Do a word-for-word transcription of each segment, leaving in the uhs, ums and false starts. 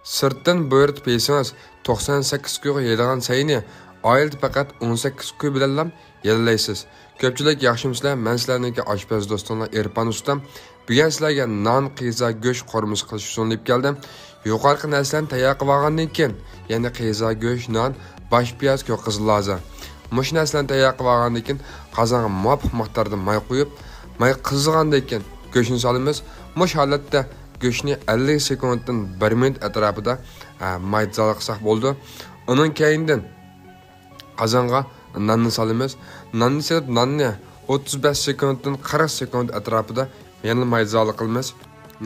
سىرتتىن بۇيرۇتۇپ يېسىڭىز، توقسان سەككىز كويغا يەيدىغان سەينى ئائىلىدە پەقەت ئون سەككىز كوي بىلەنلا يەللەيسىز. كۆپچىلىك ياخشىمۇسىلەر؟ مەن سىلەرنىڭكى ئاشپەز دوستۇڭلار ئېرپان ئۇستام. بۈگۈن سىلەرگە نان، قىزا گۆش قورۇمىسى قىلىش ئۇسۇلىنى ئېلىپ كەلدىم. يۇقىرىقى نەرسىلەرنى تەييار قىلىۋالغاندىن كېيىن، يەنى قىزا گۆش، نان، باش پىياز، كۆك قىزىل لازا، مۇشۇ نەرسىلەرنى تەييار قىلىۋالغاندىن كېيىن، قازانغا مۇۋاپىق مىقداردا ماي قۇيۇپ، ماي قىزىغاندىن كېيىن گۆشنى سالىمىز. مۇشۇ ھالەتتە گۆشنى ئەللىك سېكۇنتتىن بىر مىنۇت ئەتراپىدا، ئە، مايدا زادە قىلساق بولىدۇ. ئۇنىڭ كەينىدىن قازانغا ناننى سالىمىز. ناننى سېلىپ، ناننى ئوتتۇز بەش سېكۇنتتىن قىرىق سېكۇنت ئەتراپىدا يەنىلا مايدا زادە قىلىمىز.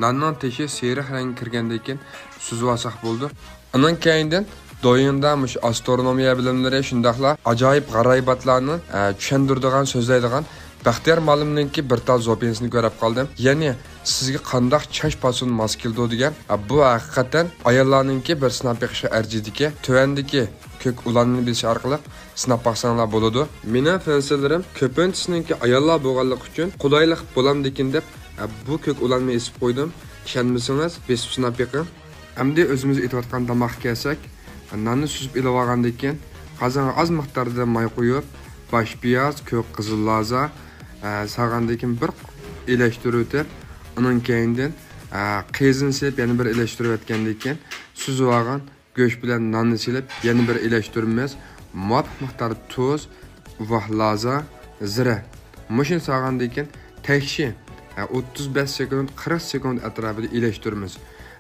ناننىڭ تېشى سېرىق رەڭگە كىرگەندىن كېيىن سۈزۈۋالساق بولىدۇ. ئۇنىڭ كەينىدىن دويىڭدا مۇشۇ ئاسترونومىيە بىلىملىرى، شۇنداقلا ئاجايىپ غارايىباتلارنى، ئە، چۈشەندۈرىدىغان، سۆزلەيدىغان بەختىيار مۇئەللىمنىڭكى بىر تال زوپىيىسىنى كۆرۈپ قالدىم. يەنى سىزگە قانداق چاچ پاسونى ماس كېلىدۇ دېگەن، ئە، بۇ ھەقىقەتەن ئاياللارنىڭكى بىر سىناپ بېقىشقا ئەرزىيدىكەن. تۆۋەندىكى كۆك ئۇلانمىنى بېسىش ئارقىلىق سىناپ باقساڭلار بولىدۇ. مېنىڭ فەنسىلىرىم كۆپىنچىسىنىڭكى ئاياللار بولغانلىقى ئۈچۈن قولايلىق بولامدىكىن دەپ، ئە، بۇ كۆك ئۇلانمىنى ئېسىپ قويدۇم. ئىشەنمىسىڭىز، بېسىپ سىناپ بېقىڭ. ئەمدى ئۆزىمىز ئېتىۋاتقان تاماققا كەلسەك، ناننى سۈزۈپ ئېلىۋالغاندىن كېيىن، قازانغا ئاز مىقداردا ماي قۇيۇپ، باش پىياز، كۆك قىزىل لازا، ئە، سالغاندىن كېيىن بىر ئىلەشتۈرۈۋېتىپ، ئۇنىڭ كەينىدىن، ئە، قىزىنى سېلىپ يەنە بىر ئىلەشتۈرۈۋەتكەندىن كېيىن، سۈزۈۋالغان گۆش بىلەن ناننى سېلىپ يەنە بىر ئىلەشتۈرىمىز. مۇۋاپىق مىقداردا تۇز، ۋاھ لازا، زىرە. مۇشۇنى سالغاندىن كېيىن تەكشى، ئە، ئوتتۇز بەش سېكۇنت، قىرىق سېكۇنت ئەتراپىدا ئىلەشتۈرىمىز.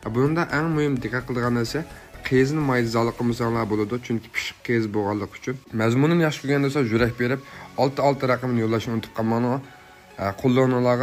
ئە، بۇنىڭدا ئەڭ مۇھىم دىققەت قىلىدىغان نەرسە، قىزىنى مايدا زادە قىلمىساڭلار بولىدۇ، چۈنكى پىششىق قىز بولغانلىقى ئۈچۈن. مەزمۇنۇمنى ياخشى كۆرگەن دوستلار يۈرەك بېرىپ، ئالتە ئالتە رەقىمىنى يوللاشنى ئۇنتۇپ قالماڭلار. ئە، قوللىرىڭلارغا